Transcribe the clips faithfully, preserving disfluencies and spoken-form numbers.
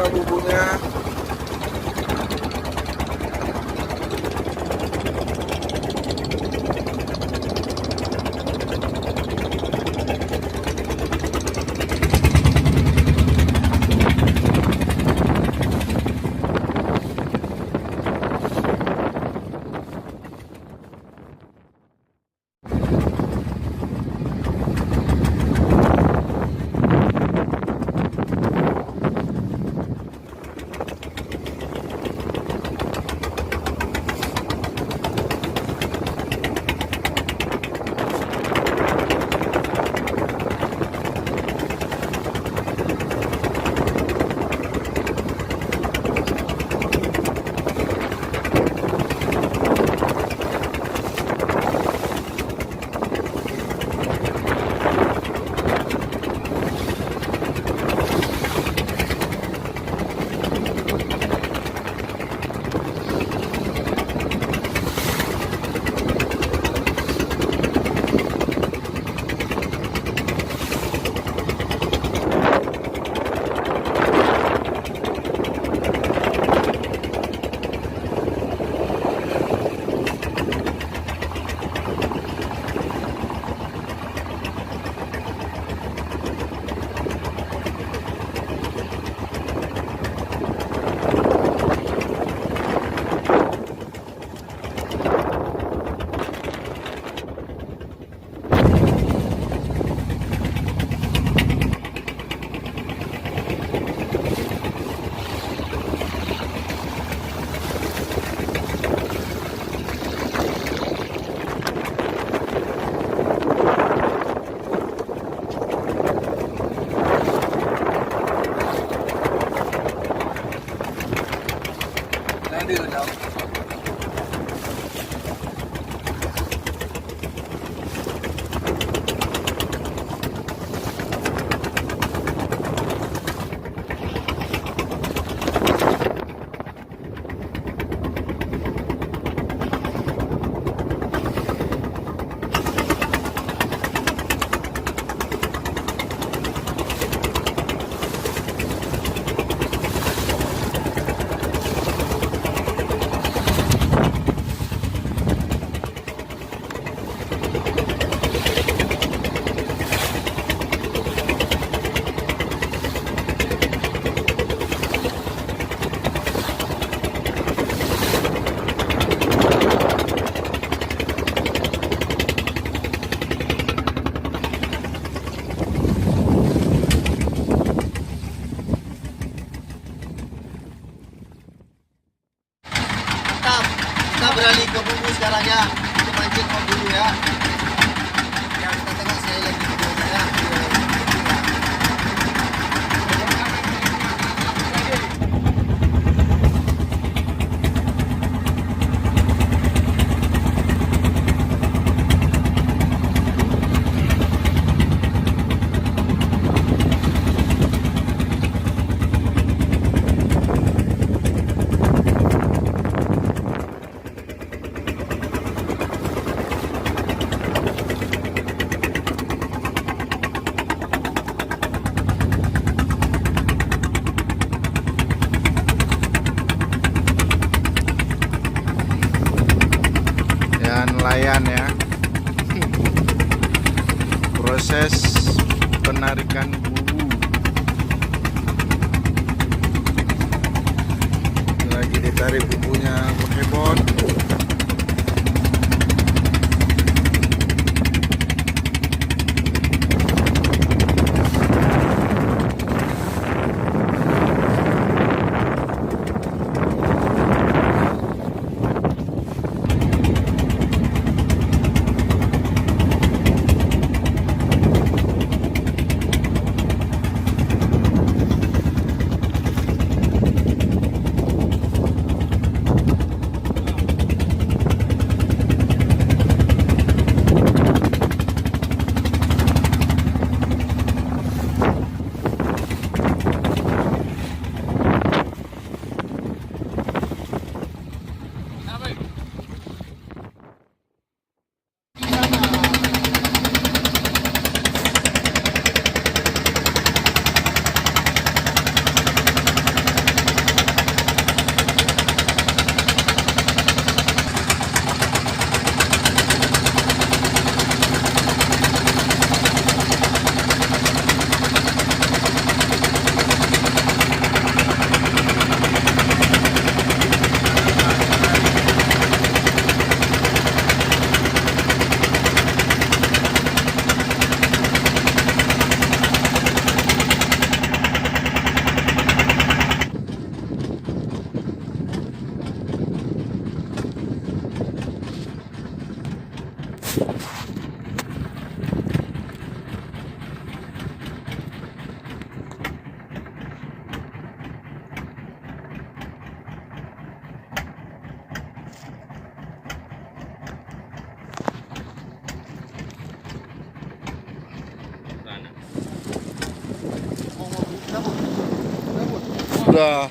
Bumbunya. Kita, kita beralih ke bumbu sekarang ya. Kita pancing kok dulu ya. Ya, kita tengok sekali lagi videonya ya. Ya, nelayan ya. Proses penarikan bumbu. Lagi ditarik bumbunya pakai bot. Dah.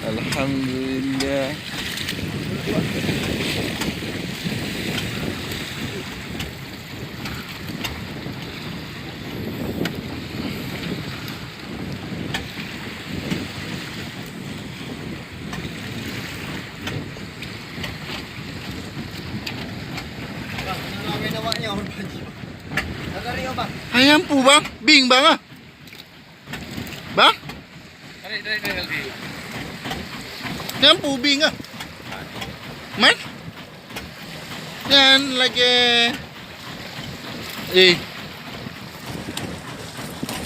Alhamdulillah. Hai, nyang peue, Bang? Bing, Bang, ah? Bang? Nyang peue, Bing, ah? Man? Nyan lagèe, eh,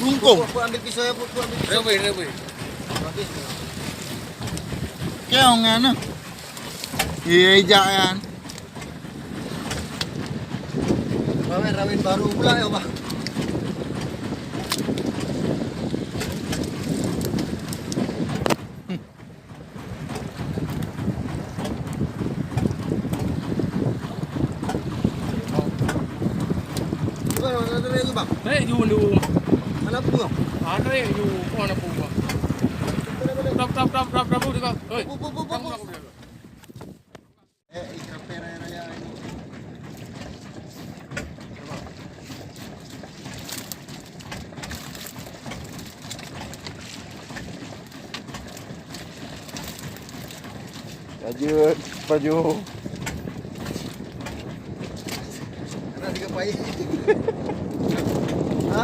bungkong. Put, put, ambil pisau ya, put, put, ambil pisau. Rebus, rebus. Habis. Keu nyan, ah. Iya, ijak nyan. Rawen, rawen baru pula ya, Bang. Tarék ju, ju. Ah, tarék ju. Oh, na peue, Bang. Tap, tap, tap, tap, tap, tap, tap. Hei. Pu, pu, pu, pu, pu. Eh, ikan perai raya ini. Lanjut, pajoh. Ada tiga pai. Ha?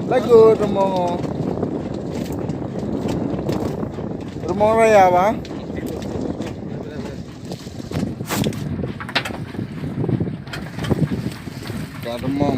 Lagu rumoh. Rumoh raya, Bang. Ka rumoh.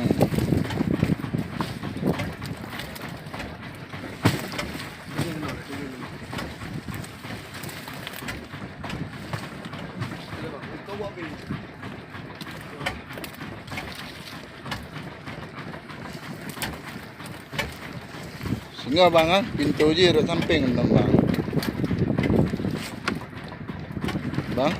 Singoh, Bang, ah, pintoe jih rot sampéng ngon Bang. Bang.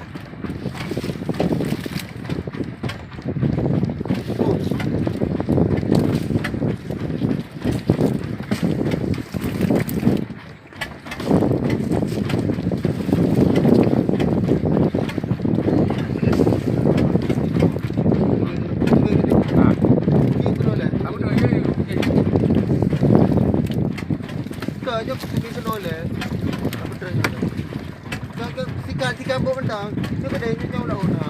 Sikat, sikat bok mentang. Cuba deh, nyau lawan. Ha.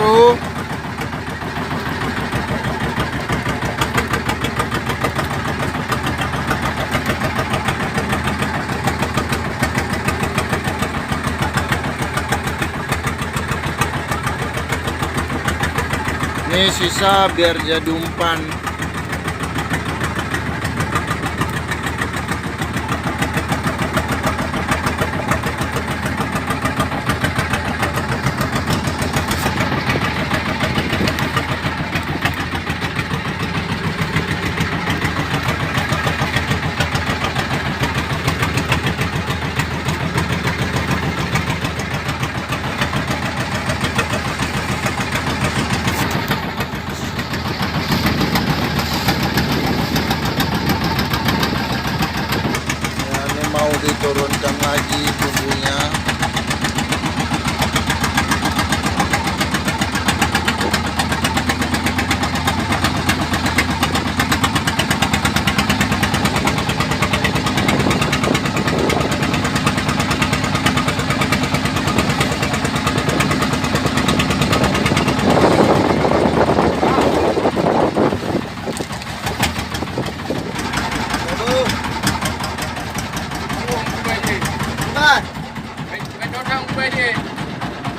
Oh. Ni sisa biar jadi umpan. Ya, ini mau diturunkan lagi bumbunya.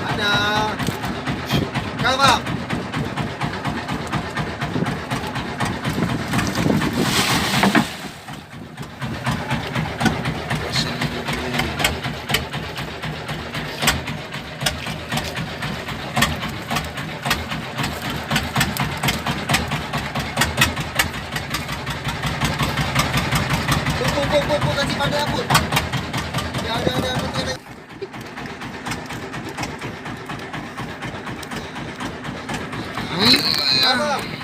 Ada. Kau, Bang. Buk, buk, buk, buk, buk, kasih pada Abut. Ada, ada, ada, ada. Apa?